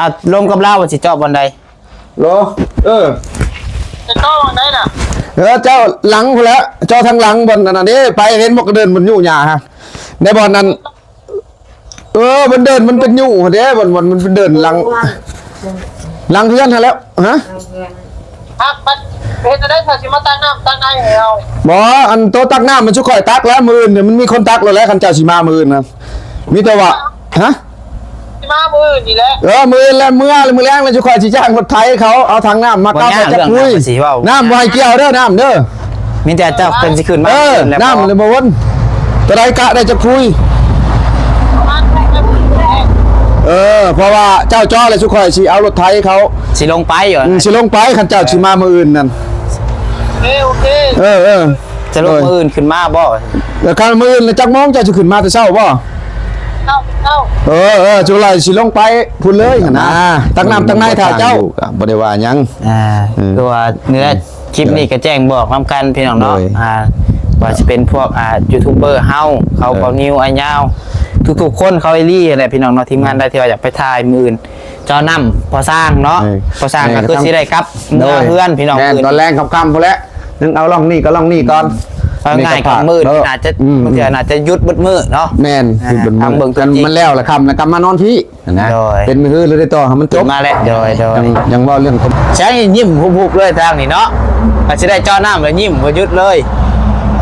ເອົາລົມກັບລາວວ່າຊິເຈາະບ່ອນໃດ? ໂລ ເອີ ຈະເຈາະບ່ອນໃດນະ? ເອີ ເຈາະຫຼັງພຸ້ນແຫຼະ ເຈາະທາງຫຼັງບ່ອນອັນນັ້ນເດ້ ໄປເຫັນບໍ່ ກະເດີ່ນມັນຫຍຸ້ງຫຍ້າຫັ້ນ ໃນບ່ອນນັ້ນ ເອີ ມັນເດີ່ນ ມັນເປັນຫຍຸ້ງຫັ້ນເດ້ ບ່ອນ ບ່ອນມັນເປັນເດີ່ນຫຼັງ ຫຼັງເຮືອນຫັ້ນແຫຼະ ຮະ? ພັກ ມັນເຮັດຈັ່ງໃດ ເຂົາຊິມາຕັກນ້ຳຕັກໃນໃຫ້ເຮົາ? ບໍ່ ອັນໂຕຕັກນ້ຳມັນ ຊຸຂ້ອຍຕັກແລ້ວ ມື້ອື່ນມັນມີຄົນຕັກໂລດແຫຼະ ຄັນເຈົ້າຊິມາມື້ອື່ນນະ ມີແຕ່ວ່າ ຮະ? ຊິມາມື້ອື່ນນີ້ແຫຼະ ເອີ ມື້ອື່ນແຫຼະ ເມື່ອ ມື້ແລງແລ້ວ ຊຸຂ້ອຍຊິຈ້າງລົດໄຖເຂົາເອົາຖັງນ້ຳມາ ບໍ່ຍາກ ກັບໄປຈັກຄຸຍ ເລື່ອງນ້ຳ ຊິເວົ້າ ນ້ຳບໍ່ໃຫ້ກ່ຽວເດີ ນ້ຳເດີ ມີແຕ່ເຈົ້າເພິ່ນຊິຂຶ້ນມາ ເອີ ເພິ່ນແຫຼະ ນ້ຳ ບໍ່ ແລ້ວບໍ່ວົນ ໂຕໃດກະໄດ້ຈັກຄຸຍ ເອີ ເພາະວ່າເຈົ້າເຈາະແລ້ວ ຊຸຂ້ອຍຊິເອົາລົດໄຖເຂົາ ຊິລົງໄປຢູ່ ອືມ ຊິລົງໄປ ຄັນເຈົ້າຊິມາມື້ອື່ນນັ້ນ ໂອເຄ ໂອເຄ ເອີ ເອີ ສະຫຼຸບມື້ອື່ນຂຶ້ນມາບໍ່? ແລ້ວຄັນມື້ອື່ນແລ້ວຈັກໂມງ ເຈົ້າຊິຂຶ້ນມາແຕ່ເຊົ້າບໍ່? ເຊົ້າ ເຊົ້າ ເອີ ເອີ ຈຸໄລຊິລົງໄປພຸ້ນເລີຍຫັ້ນນະ ຕັກນ້ຳຕັກໃນຖ້າເຈົ້າ ບໍ່ໄດ້ວ່າຫຍັງ ອ່າ ຄືວ່ານີ້ແຫຼະ ຄລິບນີ້ກໍແຈ້ງບອກນຳກັນພີ່ນ້ອງເນາະ ໂດຍ ອ່າ ວ່າຊິເປັນພວກ ອ່າ ຢູທູບເບີເຮົາ ເຂົາ ເອີ ເບົານິວ ອ້າຍຍາວ ທຸກໆຄົນ ເຂົາອີ່ຫຼີຫັ້ນແຫຼະພີ່ນ້ອງເນາະ ທີມງານໃດທີ່ວ່າຢາກໄປຖ່າຍມື້ອື່ນ ເຈົ້ານຳພໍ່ຊ້າງເນາະ ເອີ ພໍ່ຊ້າງກໍຄືຊິໄດ້ກັບເມືອເຮືອນພີ່ນ້ອງ ແມ່ນ ຄືນ ຕອນແລງຄ່ຳໆພຸ້ນແຫຼະ ຍັງເອົາລ່ອງນີ້ກັບລ່ອງນີ້ກ່ອນ ເອົາງ່າຍໆ ມື້ອື່ນ ເອີ ໜ້າຈະ ອືມ ບາງເທື່ອໜ້າຈະຢຸດເບິດມື້ເນາະ ແມ່ນ ອ່າ ຢຸດເບິດມື້ ຄັນມື້ແລງຄ່ຳແລ້ວ ຄ່ຳແລ້ວກັບມານອນພີ້ ຫັ້ນນະ ໂດຍ ເປັນມື້ອື່ນແລ້ວໄດ້ຕໍ່ໃຫ້ມັນຈົບ ມາແລ້ວ ໂດຍ ໂດຍ ຍັງ ຍັງເວົ້າເລື່ອງ ແຊງຍິ້ມຮຸບໆເລີຍທາງນີ້ເນາະ ກໍຊິໄດ້ເຈາະນ້ຳແລ້ວຍິ້ມບໍ່ຢຸດເລີຍ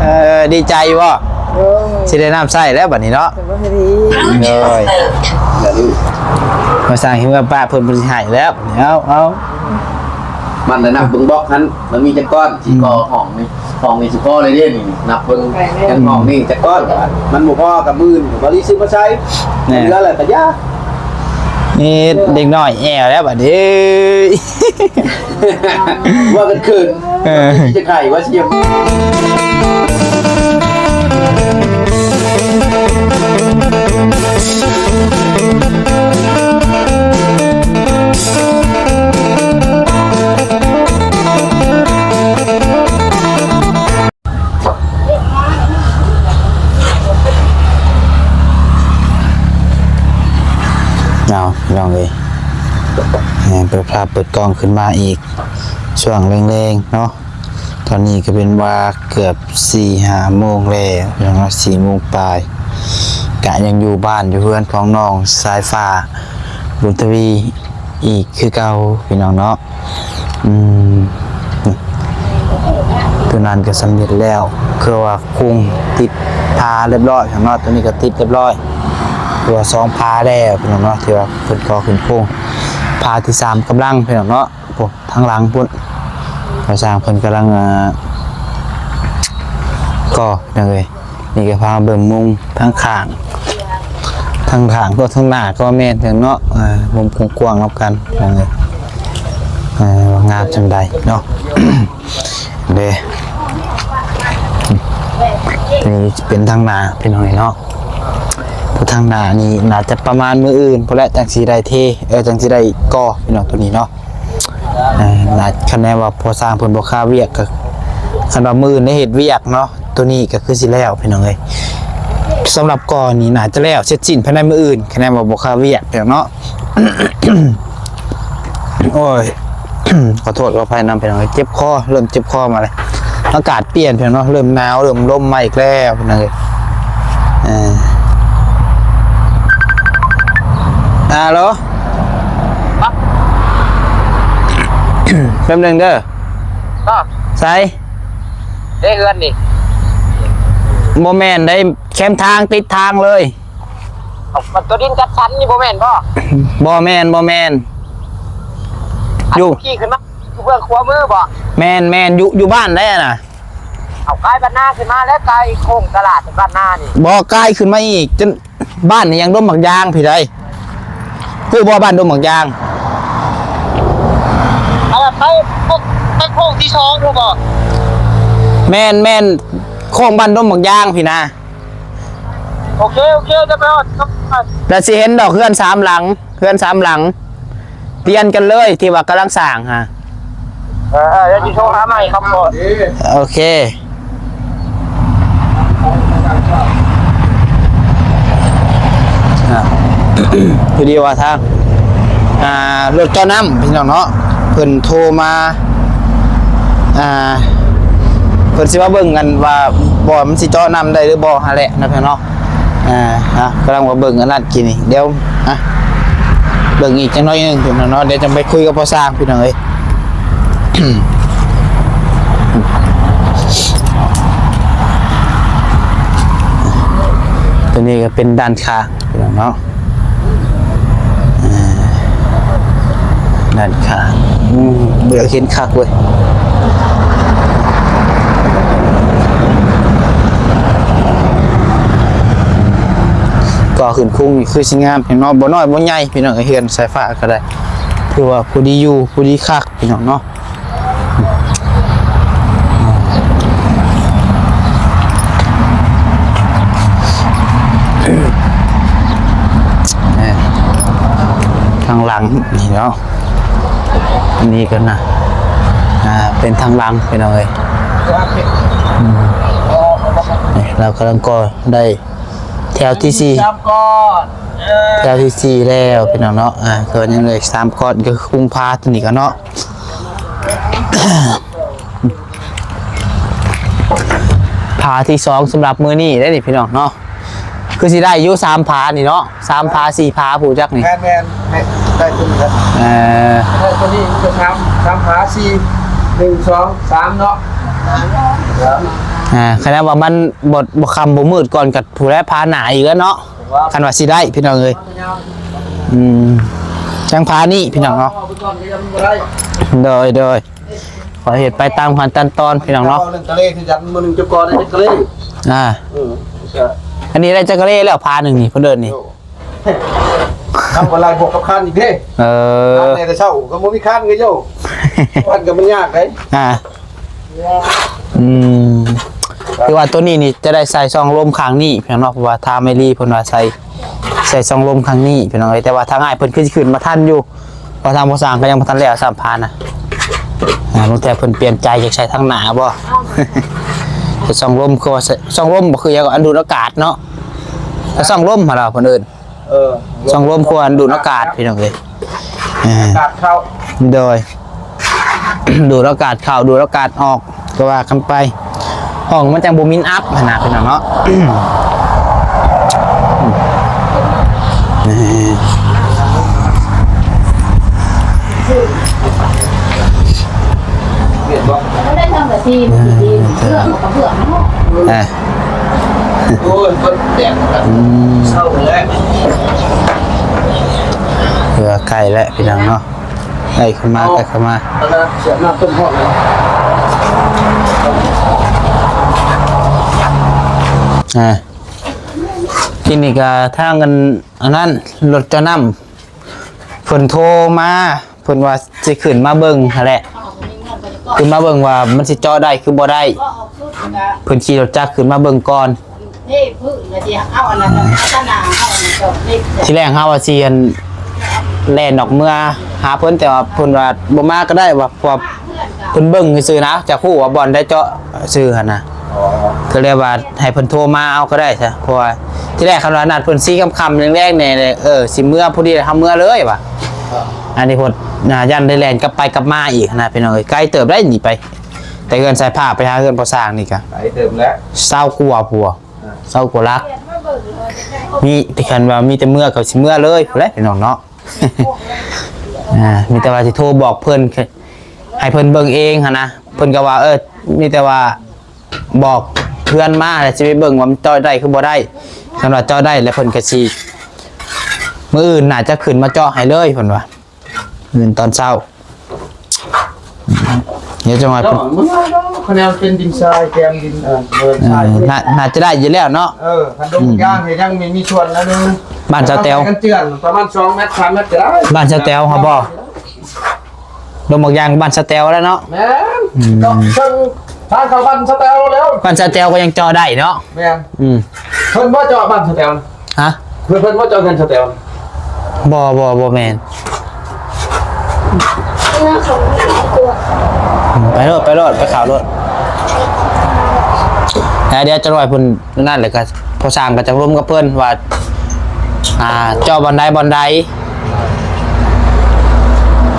ເອີ ດີໃຈຢູ່ບໍ່? ໂດຍ ຊິໄດ້ນ້ຳໃຊ້ແລ້ວບັດນີ້ເນາະ ໂດຍ ມາສ້າງເຮືອປະເພິ່ນ ເພິ່ນຊິໃຫ້ແລ້ວ ເອົາ ເອົາ ມັນໄດ້ນັບເບິ່ງບລັອກຫັ້ນ ມັນມີຈັກກ້ອນ ຊິກໍ່ຫ້ອງນີ້ ຫ້ອງນີ້ຊິພໍເລີຍເດ້ນີ້ ນັບເບິ່ງ ແມ່ນ ຍັງຫ້ອງນີ້ຈັກກ້ອນ ມັນບໍ່ພໍກັບມື້ອື່ນ ບໍ່ໄດ້ຊື້ມາໃຊ້ ແມ່ນ ເຫຼືອແລ້ວກໍຢ່າ ນີ້ເດັກນ້ອຍແອວແລ້ວບັດນີ້ ວ່າກັນເຂີນ ເອີ ຊິຈະໄຂວ່າຊິ ເອົາ ພີ່ນ້ອງເອີຍ ເປີດພາບເປີດກ້ອງຂຶ້ນມາອີກ ຊ່ວງແລງໆເນາະ ຕອນນີ້ກໍເປັນວ່າເກືອບສີ່ຫ້າໂມງແລ້ວເນາະ ສີ່ໂມງປາຍ ກະຍັງຢູ່ບ້ານຢູ່ເຮືອນຂອງນ້ອງສາຍຟ້າ ບຸນທະວີ ອີກຄືເກົ່າພີ່ນ້ອງເນາະ ອືມ ໂຕນັ້ນກໍສຳເລັດແລ້ວ ຄືວ່າໂຄງຕິດຝາຮຽບຮ້ອຍເນາະ ໂຕນີ້ກໍຕິດຮຽບຮ້ອຍ ຄືວ່າສອງຝາແລ້ວພີ່ນ້ອງເນາະ ທີ່ວ່າເພິ່ນກໍ່ຂຶ້ນໂຄງ ຝາທີສາມກຳລັງພີ່ນ້ອງເນາະ ໂອ້ ທາງຫຼັງພຸ້ນ ພາສາເພິ່ນກຳລັງ ອ່າ ກໍ່ພີ່ນ້ອງເອີຍ ນີ້ກໍພາເບິ່ງມຸມທາງຂ້າງ ທາງຂ້າງກໍທາງໜ້າກໍແມ່ນເຖິງເນາະ ອ່າ ມຸມກວ້າງໆນຳກັນພີ່ນ້ອງເອີຍ ອ່າ ວ່າງາມສ່ຳໃດເນາະ ເດ້ ນີ້ເປັນທາງໜ້າພີ່ນ້ອງເອີຍເນາະ ທາງໜ້ານີ້ໜ້າຈະປະມານມື້ອື່ນພຸ້ນແຫຼະ ຈັ່ງຊິໄດ້ເທ ເອີ ຈັ່ງຊິໄດ້ກໍ່ພີ່ນ້ອງ ໂຕນີ້ເນາະ ເອີ ນະ ຄັນແນວ່າພໍ່ຊ່າງເພິ່ນບໍ່ຄາວຽກກໍ ຄັນວ່າມື້ອື່ນໄດ້ເຮັດວຽກເນາະ ໂຕນີ້ກໍຄືຊິແລ້ວພີ່ນ້ອງເອີຍ ສຳລັບກໍ່ນີ້ໜ້າຈະແລ້ວເສັດສິ້ນພາຍໃນມື້ອື່ນ ຄັນແນວ່າບໍ່ຄາວຽກພີ່ນ້ອງເນາະ ໂອ້ຍ ຂໍໂທດຂໍອະໄພນຳພີ່ນ້ອງເອີຍ ເຈັບຄໍ ເລີ່ມເຈັບຄໍມາແລ້ວ ອາກາດປ່ຽນພີ່ນ້ອງເນາະ ເລີ່ມໜາວ ເລີ່ມລົມມາອີກແລ້ວພີ່ນ້ອງເອີຍ ເອີ ອາໂຫຼ ແປັບໜຶ່ງເດີ ໃສ ເດ້ເຮືອນນີ້ ບໍ່ແມ່ນໄດ໋ ແຄມທາງ ຕິດທາງເລີຍ ເອົາ ມັນຕົວດິນຈັດສັນນີ້ບໍ່ແມ່ນບໍ່? ບໍ່ແມ່ນ ບໍ່ແມ່ນ ຢູ່ ຂີ່ຂຶ້ນມາຢູ່ເບື້ອງຂວາມືບໍ່? ແມ່ນ ແມ່ນ ຢູ່ ຢູ່ບ້ານໃດຫັ້ນນະ? ເອົາ ກາຍບ້ານນາຂຶ້ນມາແລ້ວ ກາຍໂຄ້ງຕະຫຼາດບ້ານນານີ້ ບໍ່ ກາຍຂຶ້ນມາອີກ ຈົນ ບ້ານຫຍັງ ດົງໝາກຢາງພີ້ໃດ໋ ຮູ້ບໍ່ ບ້ານດົງໝາກຢາງ? ເອົາ ໄປ ໄປໂຄ້ງທີສອງພຸ້ນບໍ່? ແມ່ນ ແມ່ນ ໂຄ້ງບ້ານດົງໝາກຢາງພີ້ນະ ໂອເຄ ໂອເຄ ຈະໄປຮອດ ແລ້ວຊິເຫັນດອກເຮືອນສາມຫຼັງ ເຮືອນສາມຫຼັງ ລຽນກັນເລີຍ ທີ່ວ່າກຳລັງສ້າງຫັ້ນ ເອີ ເອີ ດຽວຊິໂທຫາໃໝ່ຄັບພໍ່ ໂອເຄ ອ່າ ພໍດີວ່າທາງ ອ່າ ລົດເຈາະນ້ຳພີ່ນ້ອງເນາະ ເພິ່ນໂທມາ ອ່າ ເພິ່ນຊິມາເບິ່ງກັນວ່າ ບໍ່ ມັນຊິເຈາະນ້ຳໄດ້ຫຼືບໍ່ຫັ້ນແຫຼະເນາະພີ່ນ້ອງເນາະ. ອ່າ ອ່າ ກຳລັງວ່າເບິ່ງອັນນັ້ນກີ້ນີ້ ດຽວ ອ່າ ເບິ່ງອີກຈັກໜ້ອຍໜຶ່ງພີ່ນ້ອງເນາະ ດຽວຈະໄປຄຸຍກັບພໍ່ຊ່າງພີ່ນ້ອງເອີຍ. ຕົວນີ້ກໍເປັນດ້ານຂ້າງພີ່ນ້ອງເນາະ ອ່າ ດ້ານຂ້າງ ອືມ ບໍ່ຢາກເຫັນຄັກເວີຍ ກໍຂຶ້ນຄຸງນີ້ຄືຊິງາມເນາະ ບໍ່ນ້ອຍບໍ່ໃຫຍ່ພີ່ນ້ອງ ເຮືອນສາຍຟ້າກໍໄດ້ ຖືວ່າພໍດີຢູ່ ພໍດີຄັກພີ່ນ້ອງເນາະ. ທາງຫຼັງນີ້ເນາະ ອັນນີ້ກໍນະ ອ່າ ເປັນທາງຫຼັງພີ່ນ້ອງເອີຍ ອືມ ນີ້ ລາວກຳລັງກໍ່ໄດ້ແຖວທີສີ່ ສາມກ້ອນ ແຖວທີສີ່ແລ້ວພີ່ນ້ອງເນາະ ອ່າ ກໍຍັງເຫຼືອອີກສາມກ້ອນ ກໍຄຸງຝາຕົວນີ້ກ່ອນເນາະ. ຝາທີສອງສຳລັບມື້ນີ້ເດ້ນີ້ພີ່ນ້ອງເນາະ ຄືຊິໄດ້ຢູ່ສາມຝານີ້ເນາະ ສາມຝາສີ່ຝາຜູ້ຈັກນີ້ ແມ່ນໆ ແມ່ນ ໄດ້ຕົວນີ້ແຫຼະ ເອີ ໄດ້ຕົວນີ້ກໍສາມ ສາມຝາ ສີ່ ໜຶ່ງ ສອງ ສາມເນາະ ອ່າ ຄັນວ່າມັນບໍ່ ບໍ່ຄ່ຳບໍ່ມືດກ່ອນກໍຜູ້ໃດຝາໜ້າອີກແລ້ວເນາະ ຄັນວ່າຊິໄດ້ພີ່ນ້ອງເອີຍ ອືມ ຈັ່ງຝານີ້ພີ່ນ້ອງເນາະ ເອົາໄປກ່ອນກໍຍັງບໍ່ໄດ້ ໂດຍ ໂດຍ ຂ້ອຍເຮັດໄປຕາມຂັ້ນຕອນພີ່ນ້ອງເນາະ ເວົ້າເລື່ອງກະເລຄືກັນ ມື້ໜຶ່ງເຈົ້າກໍໄດ້ຈັກກະເລ ອ່າ ເອີ ອັນນີ້ໄດ້ຈັກກະເລແລ້ວ ຝາໜຶ່ງນີ້ເພິ່ນເອີ້ນນີ້ ໂອ້ ທຳກຳໄລບວກກັບຄັນອີກເດ້ ເອີ ຄັນແດ່ແຕ່ເຊົ້າກໍບໍ່ມີຄັນກໍໂຍ ຄັນກໍມັນຍາກເດ້ ອ່າ ອືມ ຄືວ່າຕົວນີ້ນີ້ຈະໄດ້ໃສ່ຊ່ອງລົມຂ້າງນີ້ພີ່ນ້ອງເນາະ ເພາະວ່າທາງແມ່ລີເພິ່ນວ່າໃສ່ ໃສ່ຊ່ອງລົມຂ້າງນີ້ພີ່ນ້ອງເອີຍ ແຕ່ວ່າທາງອ້າຍເພິ່ນຄືຊິຂຶ້ນມາທັນຢູ່ ເພາະທາງພໍ່ຊ່າງກໍຍັງບໍ່ທັນແລ້ວຊ້ຳຝານະ ອ່າ ບາງເທື່ອເພິ່ນປ່ຽນໃຈຢາກໃສ່ທາງໜ້າບໍ່ ໃສ່ຊ່ອງລົມ ຄືວ່າໃສ່ຊ່ອງລົມບໍ່ ຄືຫຍັງ ອັນດູດອາກາດເນາະ ໃສ່ຊ່ອງລົມຫັ້ນລະເພິ່ນເອີ້ນ ເອີ ຊ່ອງລົມ ຄືອັນດູດອາກາດພີ່ນ້ອງເອີຍ ເອີ ອາກາດເຂົ້າ ໂດຍ ດູດອາກາດເຂົ້າ ດູດອາກາດອອກ ກໍວ່າກັນໄປ ຫ້ອງມັນຈັ່ງບໍ່ມິນອັບຫັ້ນນະພີ່ນ້ອງເນາະ ເວຽກບໍ່ ບໍ່ໄດ້ທຳກະຊີ ເອີ ເລື່ອງກະເບື້ອງເນາະ ອ່າ ໂອ້ຍ ເພິ່ນແດດ ອືມ ເຊົາແລ້ວ ເພື່ອໃກ້ແລ້ວພີ່ນ້ອງເນາະ ໃກ້ເຂົ້າມາ ໃກ້ເຂົ້າມາ ອັນນັ້ນສຽບນ້ຳຕົ້ນຮອດແລ້ວ ອ່າ ທີນີ້ກະທາງອັນ ອັນນັ້ນ ລົດເຈາະນ້ຳ ເພິ່ນໂທມາ ເພິ່ນວ່າຊິຂຶ້ນມາເບິ່ງຫັ້ນແຫຼະ ຂຶ້ນມາເບິ່ງວ່າມັນຊິເຈາະໄດ້ຄືບໍ່ໄດ້ ເພິ່ນຂີ່ລົດຈັກຂຶ້ນມາເບິ່ງກ່ອນ ທີແລກເຮົາວ່າຊິອັນ ແລ່ນອອກເມືອຫາເພິ່ນ ແຕ່ວ່າເພິ່ນວ່າບໍ່ມາກໍໄດ້ວ່າ ເພາະວ່າເພິ່ນເບິ່ງຊື່ໆນະ ຈະຮູ້ວ່າບ່ອນໃດເຈາະຊື່ຫັ້ນນະ ກໍເລີຍວ່າໃຫ້ເພິ່ນໂທມາເອົາກໍໄດ້ຊະ ເພາະວ່າທີແລກຄັນວ່ານັດເພິ່ນສີ່ຄ່ຳໆແລງໆແດ່ ເອີ ຊິເມືອພໍດີ ເຮົາເມືອເລີຍວ່າ ອັນນີ້ໂພດ ຢ້ານໄດ້ແລ່ນກັບໄປກັບມາອີກນະ ພີ່ນ້ອງເອີຍ ໄກເຕີບໄດ໋ນີ້ໄປ ແຕ່ເຮືອນສາຍຟ້າໄປຫາເຮືອນພໍ່ຊ່າງນີ້ກະໄກເຕີບແລ້ວ ຊາວກວ່າພຸ້ນ ອ່າ ຊາວກວ່າຫຼັກ ມີແຕ່ຄັນວ່າມີແຕ່ເມືອກໍຊິເມືອເລີຍພຸ້ນແຫຼະ ພີ່ນ້ອງເນາະ ອ່າ ມີແຕ່ວ່າຊິໂທບອກເພິ່ນ ໃຫ້ເພິ່ນເບິ່ງເອງຫັ້ນນະ ເພິ່ນກໍວ່າ ເອີ ມີແຕ່ວ່າບອກເພື່ອນມາ ແລ້ວຊິໄປເບິ່ງວ່າມັນເຈາະໄດ້ຄືບໍ່ໄດ້ ຄັນວ່າເຈາະໄດ້ແລ້ວເພິ່ນກໍຊິ ມື້ອື່ນໜ້າຈະຂຶ້ນມາເຈາະໃຫ້ເລີຍ ເພິ່ນວ່າ ອື່ນຕອນເຊົ້າ ດຽວຈັງຫວະ ເຈົ້າ ເມື່ອຍດອກ ຄະແນນເປັນດິນຊາຍ ແກມດິນ ເອີ ເນີນຊາຍ ເອີ ໜ້າ ໜ້າຈະໄດ້ຢູ່ແລ້ວເນາະ ເອີ ຄັນດົງ ອືມ ຢາງເຮັດຫຍັງມີ ມີສ່ວນແລ້ວໜຶ່ງ ບ້ານຊາວແຕວ ຄັນເຈື່ອນປະມານສອງແມັດ ສາມແມັດກໍໄດ້ ບ້ານຊາວແຕວເຮົາບໍ່ ດົງໝາກຢາງບ້ານຊາວແຕວແລ້ວເນາະ ແມ່ນ ອືມ ເນາະ ເຊິ່ງທາງເຂົ້າບ້ານຊາວແຕວແລ້ວ ບ້ານຊາວແຕວກໍຍັງເຈາະໄດ້ເນາະ ແມ່ນ ອືມ ເພິ່ນບໍ່ເຈາະບ້ານຊາວແຕວ ຮະ ເພິ່ນ ເພິ່ນບໍ່ເຈາະເຮືອນສະແຕວ ບໍ່ ບໍ່ ບໍ່ແມ່ນ ໄປໂລດ ໄປໂລດ ໄປເຂົ້າໂລດ ແລ້ວດຽວຈັກໜ້ອຍເພິ່ນນັ້ນແຫຼະ ກໍພໍ່ຊ່າງກໍຈັກລົມກັບເພິ່ນວ່າ ອ່າ ເຈາະບ່ອນໃດບ່ອນໃດ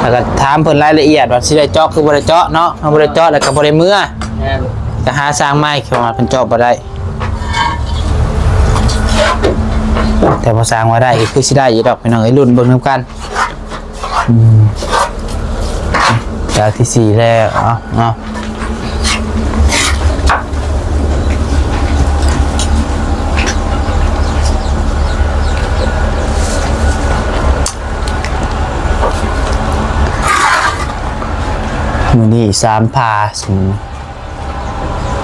ແລ້ວກໍຖາມເພິ່ນລາຍລະອຽດວ່າຊິໄດ້ເຈາະຄືບໍ່ໄດ້ເຈາະເນາະ. ເຮົາບໍ່ໄດ້ເຈາະແລ້ວກໍບໍ່ໄດ້ເມືອ ແມ່ນ ກໍຫາຊ່າງໃໝ່ ເຂົາວ່າເພິ່ນເຈາະບໍ່ໄດ້. ແຕ່ພໍຊ່າງວ່າໄດ້ ກໍຄືຊິໄດ້ຢູ່ດອກ ພີ່ນ້ອງເອີຍ. ລຸ້ນເບິ່ງນຳກັນ. ອືມ ຈາກທີສີ່ແລ້ວ ເອົາ ເອົາ ມື້ນີ້ສາມພາ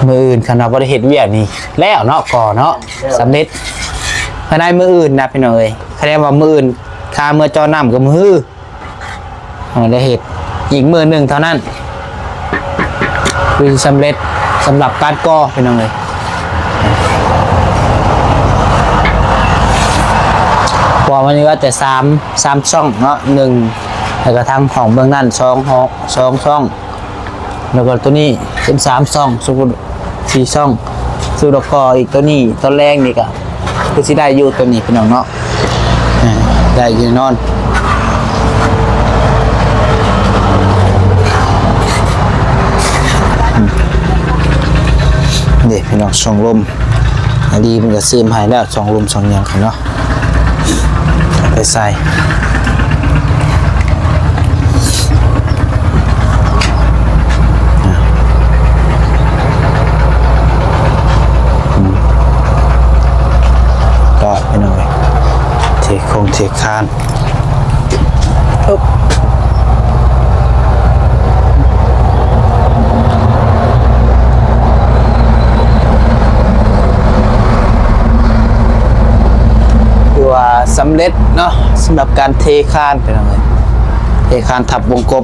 ມື້ອື່ນຄັນວ່າບໍ່ໄດ້ເຮັດວຽກນີ້ແລ້ວເນາະ ກໍເນາະ ສຳເລັດພາຍໃນມື້ອື່ນນະ ພີ່ນ້ອງເອີຍ. ຄະແນນວ່າມື້ອື່ນຄາເມືອເຈາະນ້ຳກໍມື້ຮື ເຮົາໄດ້ເຮັດອີກມື້ໜຶ່ງເທົ່ານັ້ນ ຄືສຳເລັດສຳລັບການກໍ່ ພີ່ນ້ອງເອີຍ. ເພາະວ່າມັນເຫຼືອແຕ່ສາມ ສາມຊ່ອງເນາະ ໜຶ່ງ ແລ້ວກໍທາງຫ້ອງເບື້ອງນັ້ນສອງຫ້ອງ ສອງຊ່ອງ ແລ້ວກໍຕົວນີ້ເປັນສາມຊ່ອງ ສົມມຸດສີ່ຊ່ອງ ສຸດແລ້ວກໍອີກຕົວນີ້ ຕອນແລງນີ້ກໍຄືຊິໄດ້ຢູ່ຕົວນີ້ ພີ່ນ້ອງເນາະ. ອ່າ ໄດ້ຢູ່ແນ່ນອນ. ນີ້ພີ່ນ້ອງ ຊ່ອງລົມ ອາລີເພິ່ນກໍຊື້ມາໃຫ້ແລ້ວ ຊ່ອງລົມຊ່ອງຫຍັງເນາະ ໄປໃສ່ ອືມ ກໍພີ່ນ້ອງເອີຍ ເທໂຄງເທຄານ ອຶບ ຖືວ່າສຳເລັດເນາະ ສຳລັບການເທຄານ ພີ່ນ້ອງເອີຍ ເທຄານທັບວົງກົບ.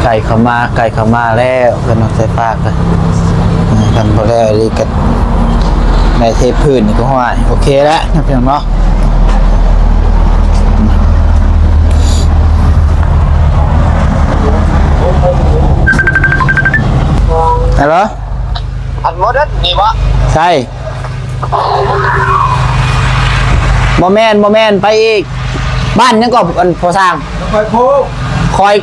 ໃກ້ເຂົ້າມາ ໃກ້ເຂົ້າມາແລ້ວ ເພິ່ນເອົາໃສ່ຝາກ ຄັນບໍ່ແລ້ວອີ່ຫຼີກໍໄດ້ເທພື້ນນີ້ກໍ ຫ້ວຍ ໂອເຄແລ້ວເນາະ ພີ່ນ້ອງເນາະ. ຮັລໂຫຼ ອັນໂມເດີນນີ້ບໍ່? ໃຊ່. ບໍ່ແມ່ນ ບໍ່ແມ່ນ ໄປອີກ. ບ້ານຫຍັງກໍ ອັນ ພໍ່ຊ່າງ? ນາກອຍໂຄກ ຄອຍ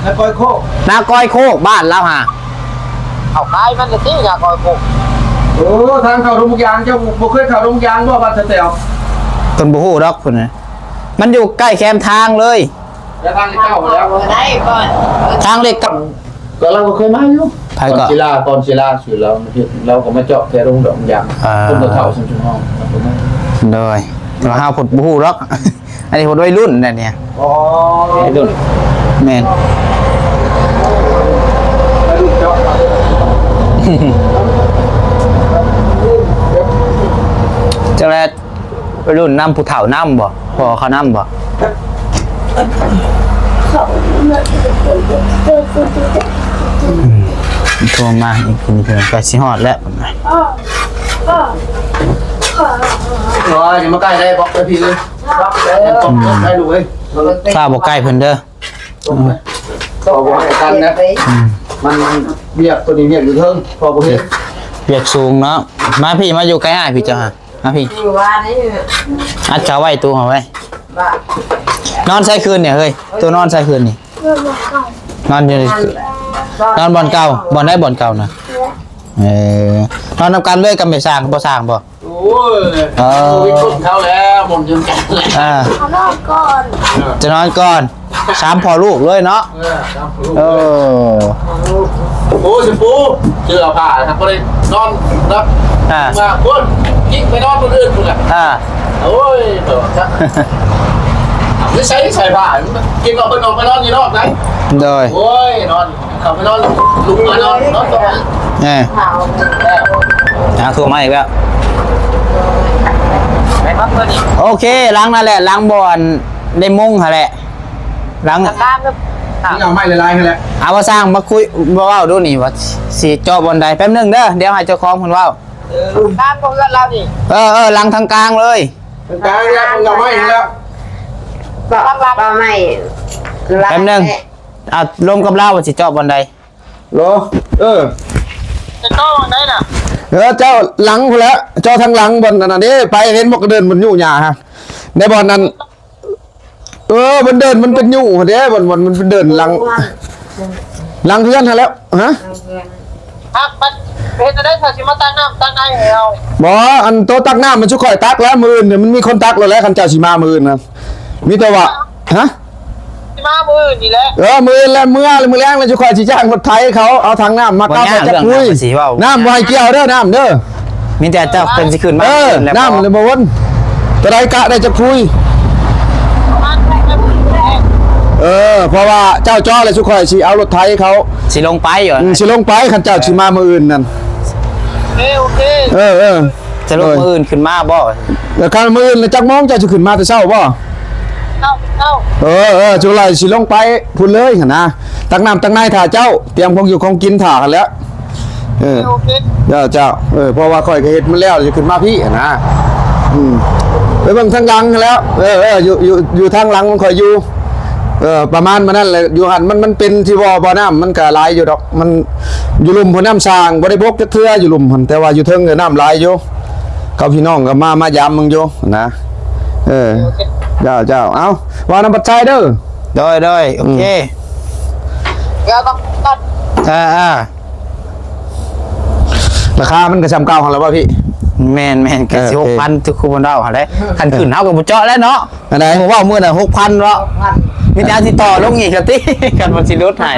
ນາກອຍໂຄກ ນາກອຍໂຄກ ບ້ານລາວຫາ. ເອົາ ຂາຍມັນລະຕິ ນາກອຍໂຄກ. ໂອ້ ທາງເຂົ້າດົງໝາກຢາງ ເຈົ້າບໍ່ເຄີຍເຂົ້າດົງໝາກຢາງບໍ່ ບ້ານສະແຕວ? ເພິ່ນບໍ່ຮູ້ດອກ ເພິ່ນນະ ມັນຢູ່ໃກ້ແຄມທາງເລີຍ ແລ້ວທາງເລກເກົ້າແລ້ວ ໄດ້ກ່ອນ ທາງເລກເກົ້າ. ກໍລາວກໍເຄີຍມາຢູ່ ໃຜກໍ? ກ່ອນສິລາ ກ່ອນສິລາຊື່ລາວ ເຮັດ ລາວກໍມາເຈາະແຕ່ໂຮງດອກຢາງ ອ່າ ຄົນບໍ່ເຖົ້າສ່ຳຊຸມເຮົາ. ໂດຍ ແຕ່ວ່າເຮົາພຸດບໍ່ຮູ້ດອກ ອັນນີ້ພຸດໄວລຸ້ນນະນີ້. ອໍ ໄວລຸ້ນ ແມ່ນ ໄວລຸ້ນເຈາະ ຈັ່ງໃດ? ໄວລຸ້ນນຳຜູ້ເຖົ້ານຳບໍ່? ພໍ່ເຂົານຳບໍ່? ອືມ ໂທມາອີກ ໃກ້ຊິຮອດແລ້ວ. ໂອ້ຍ ຢ່າມາໃກ້ໄດ້ ບອກໄປພີ້ເລີຍ ໄດ້ລູກເອີຍ ຂ້າບໍ່ໃກ້ເພິ່ນເດີ. ອືມ ກໍບໍ່ໃຫ້ກັນນະ ອືມ ມັນວຽກ ຕົວນີ້ວຽກຢູ່ເທິງ ພໍບໍ່ເຫັນ ວຽກສູງເນາະ. ມາພີ້ ມາຢູ່ໃກ້ອ້າຍພີ້ ເຈົ້າຫາ ມາພີ້ ອັດເຂົ້າໄວ້ ຕູ້ເອົາໄວ້. ນອນໃສຄືນນີ້ເຮີ້ຍ? ຕູ້ນອນໃສຄືນນີ້? ນອນຢູ່ ນອນບ່ອນເກົ່າ. ບ່ອນໃດບ່ອນເກົ່ານະ? ເອີ ນອນນຳກັນເລີຍກັບແມ່ຊ່າງ ພໍ່ຊ່າງບໍ່? ໂອ້ຍ ເອີ ວິກຄົນເຂົາແລ້ວ ໝົນຈົນກັນແລ້ວ ອ່າ ເຂົານອນກ່ອນ ຈະນອນກ່ອນ ສາມພໍ່ລູກເລີຍເນາະ. ເອີ ສາມພໍ່ລູກ ເອີ ໂອ້ ຊິປູເສື້ອຜ້າ ຖ້າບໍ່ໄດ້ນອນນະ ອ່າ ມາພຸ້ນ ຍິງໄປນອນຄົນອື່ນພຸ້ນລະ ອ່າ ໂອ້ຍ ເພິ່ນວ່າ ນິໄສ ໃສ່ຜ້າ ກິນອອກ ເພິ່ນອອກໄປນອນຢູ່ນອກໄດ໋. ໂດຍ ໂອ້ຍ ນອນ ເຂົ້າໄປນອນ ລຸກມານອນ ນອນຕໍ່ ເອີ ເອີ ຫາໂທມາອີກແລ້ວ. ໂອເຄ ຫຼັງນັ້ນແຫຼະ ຫຼັງບ່ອນໄດ້ມຸງຫັ້ນແຫຼະ ຫຼັງ ເອົາໄມ້ຫຼາຍໆຫັ້ນແຫຼະ. ເອົາ ບ່າວຊ່າງມາຄຸຍ ມາເວົ້າດູນີ້ ວ່າຊິເຈາະບ່ອນໃດ? ແປັບໜຶ່ງເດີ ດຽວໃຫ້ເຈົ້າຂອງເພິ່ນເວົ້າ. ເອີ ເອີ ຫຼັງທາງກາງເລີຍ ທາງກາງແລ້ວ ເອົາໄມ້ຫັ້ນແຫຼະ ເອົາໄມ້ ແປັບໜຶ່ງ ເອົາລົມກັບລາວວ່າຊິເຈາະບ່ອນໃດ. ໂລ ເອີ ຈະເຈາະບ່ອນໃດນະ? ເອີ ເຈົ້າຫຼັງພຸ້ນແຫຼະ ເຈົ້າທາງຫຼັງບ່ອນອັນນັ້ນເດ້ ໄປເຫັນບໍ່ ກະເດີ່ນມັນຫຍຸ້ງຫຍ້າຫັ້ນ ໃນບ່ອນນັ້ນ ເອີ ມັນເດີ່ນ ມັນເປັນຫຍຸ້ງຫັ້ນເດ້ ບ່ອນ ບ່ອນມັນເປັນເດີ່ນຫຼັງ ຫຼັງເຮືອນຫັ້ນແຫຼະ ຮະ ຫາກມັນເຮັດແນວໃດ ເຂົາຊິມາຕັກນ້ຳຕັກໃນໃຫ້ເຮົາ? ບໍ່ ອັນໂຕຕັກນ້ຳມັນ ຊຸຂ້ອຍຕັກແລ້ວ ມື້ອື່ນມັນມີຄົນຕັກແລ້ວແຫຼະ ຄັນເຈົ້າຊິມາມື້ອື່ນນະ ມີແຕ່ວ່າ ຮະ ຊິມາມື້ອື່ນນີ້ແຫຼະ ເອີ ມື້ອື່ນແຫຼະ ເມື່ອ ມື້ແລງແລ້ວ ຊຸຂ້ອຍຊິຈ້າງລົດໄຖເຂົາເອົາຖັງນ້ຳມາກັບ ບໍ່ຍາກ ຈັກຄຸຍ ເລື່ອງນ້ຳ ນ້ຳບໍ່ໃຫ້ກ່ຽວເດີ ນ້ຳເດີ ມີແຕ່ເຈົ້າເພິ່ນຊິຂຶ້ນມາ ເອີ ແລ້ວ ນ້ຳເລີຍບໍ່ວົນ ຕົວໃດກະໄດ້ຈັກຄຸຍ ເອີ ເພາະວ່າເຈົ້າເຈາະແລ້ວ ຊຸຂ້ອຍຊິເອົາລົດໄຖເຂົາ ຊິລົງໄປຢູ່ ອືມ ຊິລົງໄປ ຄັນເຈົ້າຊິມາມື້ອື່ນນັ້ນ ໂອເຄ ໂອເຄ ເອີ ເອີ ສະຫຼຸບມື້ອື່ນຂຶ້ນມາບໍ່? ແລ້ວຄັນມື້ອື່ນແລ້ວຈັກໂມງເຈົ້າຊິຂຶ້ນມາແຕ່ເຊົ້າບໍ່? ເຊົ້າ ເຊົ້າ ເອີ ເອີ ຈຸໄລຊິລົງໄປພຸ້ນເລີຍຫັ້ນນະ ຕັກນ້ຳຕັກໃນຖ້າເຈົ້າ ຕຽມຂອງຢູ່ຂອງກິນຖ້າຫັ້ນແຫຼະ ເອີ ໂອເຄ ເຈົ້າ ເຈົ້າ ເອີ ເພາະວ່າຂ້ອຍກະເຮັດມັນແລ້ວ ຊິຂຶ້ນມາພີ້ຫັ້ນນະ ອືມ ໄປເບິ່ງທາງຫຼັງຫັ້ນແຫຼະ ເອີ ເອີ ຢູ່ ຢູ່ ຢູ່ທາງຫຼັງຂອງຂ້ອຍຢູ່ ເອີ ປະມານ ປະມານນັ້ນແຫຼະ ຢູ່ຫັ້ນມັນ ມັນເປັນທີ່ບໍ່ ບໍ່ ນ້ຳມັນກະຫຼາຍຢູ່ດອກ ມັນຢູ່ລຸ່ມພຸ້ນ ນ້ຳສ້າງບໍ່ໄດ້ບົກຈັກເທື່ອຢູ່ລຸ່ມຫັ້ນ ແຕ່ວ່າຢູ່ເທິງກະນ້ຳຫຼາຍຢູ່ ເຂົາພີ່ນ້ອງກະມາ ມາຢາມເບິ່ງຢູ່ນະ ເອີ ເຈົ້າ ເຈົ້າ ເອົາ ເວົ້ານຳພັດໄຊເດີ ໂດຍ ໂດຍ ໂອເຄ ອືມ ເອີ ເອີ ລາຄາມັນກະສ່ຳເກົ່າຫັ້ນລະບໍ່ພີ່? ແມ່ນໆ ກະຊິ ເອີ ຫົກພັນ ຄືຄົນເວົ້າຫັ້ນແຫຼະ ຄັນຂຶ້ນເຮົາກະບໍ່ເຈາະແລ້ວເນາະ ອັນໃດ ເວົ້າມື້ນະ ຫົກພັນເນາະ ມີແຕ່ຊິຕໍ່ລົງອີກກະຕິ ຄັນມັນຊິຫຼຸດໃຫ້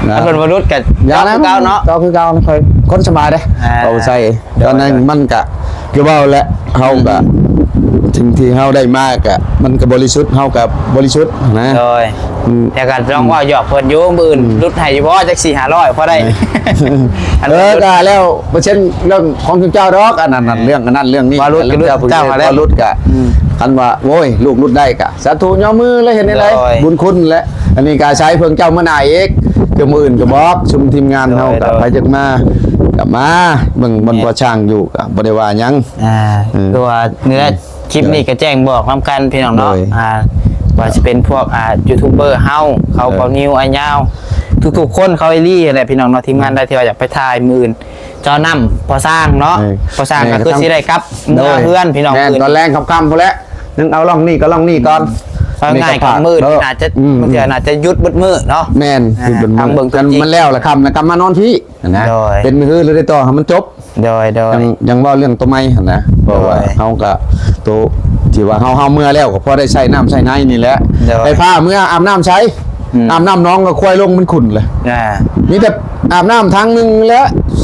ນະ ຄັນເພິ່ນບໍ່ຫຼຸດກະເຈາະຄືເກົ່າເນາະ ເຈາະຄືເກົ່າ ຂ້ອຍຄົນສະບາຍເດ້ ອ່າ ເວົ້າໃສ່ ຕອນນັ້ນມັນກະຄືເວົ້າແຫຼະ ເຮົາກະ ອືມ ສິ່ງທີ່ເຮົາໄດ້ມາກະ ມັນກະບໍລິສຸດ ເຮົາກະບໍລິສຸດນະ ໂດຍ ອືມ ແຕ່ກະລອງເວົ້າຫຍອກເພິ່ນຢູ່ ມື້ອື່ນ ອືມ ຫຼຸດໃຫ້ຢູ່ບໍ່ ຈັກສີ່ຫ້າຮ້ອຍ ພໍໄດ້ ເອີ ກະແລ້ວເປີເຊັນເລື່ອງຂອງເຈົ້າດອກ ອັນນັ້ນ ເອີ ເລື່ອງອັນນັ້ນເລື່ອງນີ້ ວ່າຫຼຸດກະຫຼຸດ ເຈົ້າເພິ່ນເຈົ້າ ເວົ້າຫຼຸດກະ ອືມ ຄັນວ່າ ໂອ້ຍ ລູກຫຼຸດໄດ້ກະ ສາທຸ ຍໍມືແລ້ວ ເຮັດແນວໃດ ໂດຍ ບຸນຄຸນແຫຼະ ອັນນີ້ກະອາໄສເພິ່ນເຈົ້າມາໜ້າອີກ ຄືມື້ອື່ນກະບອກ ຊຸມທີມງານເຮົາກະ ໂດຍ ໃຜຢາກມາກະມາ ເບິ່ງບ່ອນ ແມ່ນ ພໍ່ຊ້າງຢູ່ກະບໍ່ໄດ້ວ່າຫຍັງ ອ່າ ເອີ ຄືວ່ານີ້ແຫຼະ ຄລິບນີ້ກະແຈ້ງບອກນຳກັນພີ່ນ້ອງເນາະ ໂດຍ ອ່າ ວ່າຊິເປັນພວກ ອ່າ ຢູທູບເບີເຮົາ ເຂົາ ເອີ ເຂົານິວ ອ້າຍຍາວ ທຸກໆຄົນ ເຂົາອີ່ຫຼີຫັ້ນແຫຼະພີ່ນ້ອງເນາະ ທີມງານໃດທີ່ວ່າຢາກໄປຖ່າຍມື້ອື່ນ ເຈົ້ານຳພໍ່ຊ້າງເນາະ ເອີ ພໍ່ຊ້າງກະຄືຊິໄດ້ກັບເມືອເຮືອນພີ່ນ້ອງ ແມ່ນ ມື້ອື່ນ ຕອນແລງຄ່ຳໆພຸ້ນແຫຼະ ຍັງເອົາລ່ອງນີ້ກະລ່ອງນີ້ກ່ອນ ເອົາງ່າຍກະມື້ນີ້ອາດຈະ ອືມ ບາງເທື່ອອາດຈະຢຸດເບິດມື້ເນາະ ແມ່ນ ຢຸດເບິດມື້ ຄັນມັນແລ້ວລະຄ່ຳລະກະມານອນພີ້ຫັ້ນນະ ໂດຍ ເປັນມື້ຮືລະໄດ້ຕໍ່ໃຫ້ມັນຈົບ ໂດຍ ໂດຍ ຍັງ ຍັງເວົ້າເລື່ອງໂຕໃໝ່ຫັ້ນນະ ເພາະວ່າ ໂດຍ ເຮົາກະ ໂຕທີ່ວ່າເຮົາ ເຮົາເມືອແລ້ວກະພໍໄດ້ໃຊ້ນ້ຳໃຊ້ໃນນີ້ແຫຼະ ໂດຍ ໄປພາເມືອອາບນ້ຳໃສ ອືມ ອາບນ້ຳໜອງກະຄວາຍລົງມັນຂຸ້ນເລີຍ ອ່າ ມີແຕ່ອາບນ້ຳຖັງໜຶ່ງແຫຼະ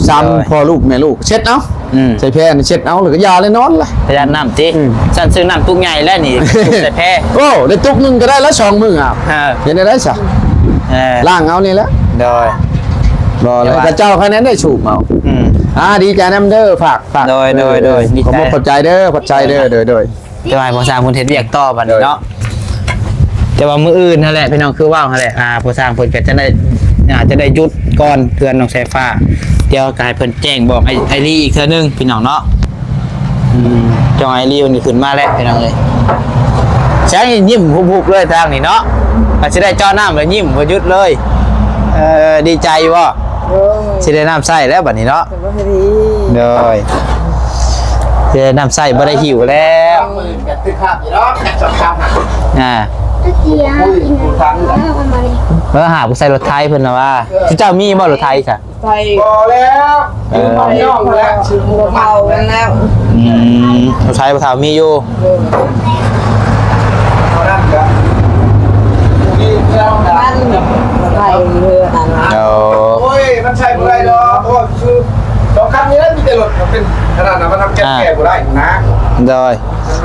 ສາມ ໂດຍ ພໍ່ລູກແມ່ລູກ ເຊັດເອົາ ອືມ ໃສ່ແພນີ້ເຊັດເອົາ ແລ້ວກະຢ່າແລ້ວນອນລະ ປະຢັດນ້ຳຕິ ອືມ ຊັ້ນຊື້ນ້ຳຕຸກໃຫຍ່ແລ້ວນີ້ ຕຸກໃສ່ແພ ໂອ້ ໄດ້ຕຸກໜຶ່ງກະໄດ້ລະສອງມື້ອາບ ເອີ ເຮັດແນວໃດຊະ ເອີ ລ້າງເອົານີ້ແຫຼະ ໂດຍ ບໍ່ແລ້ວ ແຕ່ວ່າ ຂະເຈົ້າຄະແນນໄດ້ສູບເອົາ ອືມ ອ່າ ດີໃຈນຳເດີ ຝາກ ຝາກ ໂດຍ ໂດຍ ໂດຍ ເອີ ດີໃຈ ຂອບໃຈເດີ ຂອບໃຈເດີ ໂດຍ ໂດຍ ໂດຍ ແຕ່ວ່າພໍ່ຊ້າງເພິ່ນເຮັດວຽກຕໍ່ບັດນີ້ເນາະ ໂດຍ ແຕ່ວ່າມື້ອື່ນຫັ້ນແຫຼະພີ່ນ້ອງ ຄືເວົ້າຫັ້ນແຫຼະ ອ່າ ພໍ່ຊ້າງເພິ່ນກະຈະໄດ້ ອ່າ ຈະໄດ້ຢຸດກ່ອນເຮືອນນ້ອງສາຍຟ້າ ດຽວກະໃຫ້ເພິ່ນແຈ້ງບອກອ້າຍ ອ້າຍລີອີກເທື່ອໜຶ່ງພີ່ນ້ອງເນາະ ອືມ ຈ້ອງອ້າຍລີນີ້ຂຶ້ນມາແລ້ວພີ່ນ້ອງເອີຍ ແສງຍິ້ມຮຸບໆເລີຍທາງນີ້ເນາະ ກະຊິໄດ້ເຈາະນ້ຳແລ້ວຍິ້ມບໍ່ຢຸດເລີຍ ເອີ ດີໃຈຢູ່ບໍ່? ໂດຍ ຊິໄດ້ນ້ຳໃຊ້ແລ້ວບັດນີ້ເນາະ ສະບາຍດີ ໂດຍ ຊິໄດ້ນ້ຳໃຊ້ບໍ່ໄດ້ຫິວແລ້ວ ມື້ອື່ນກະຕຶກຄາບຢູ່ດອກ ສຳຄັນນະ ອ່າ ເອີ ຫາຜູ້ໃສ່ລົດໄຖເພິ່ນນະວ່າ ເອີ ເຈົ້າມີບໍ່ລົດໄຖຊະ? ໃສ່ ບໍ່ແລ້ວ ເອີ ຢືມຂອງນ້ອງແລ້ວ ຊື້ໝູ່ ບໍ່ເອົາແລ້ວ ອືມ ລົດໄຖພໍ່ເຖົ້າມີຢູ່ ເອີ ເທົ່ານັ້ນກະ ມັນໃສ່ເຮືອນນັ້ນ ໂອ້ ໂອ້ຍ ມັນໃຊ້ບໍ່ໄດ້ດອກ ເພາະວ່າຄືສອງຄັນນີ້ແຫຼະ ມີແຕ່ລົດ ມັນເປັນຂະໜາດນັ້ນ ມັນທຳແກ້ ອ່າ ແກ້ບໍ່ໄດ້ນະ ໂດຍ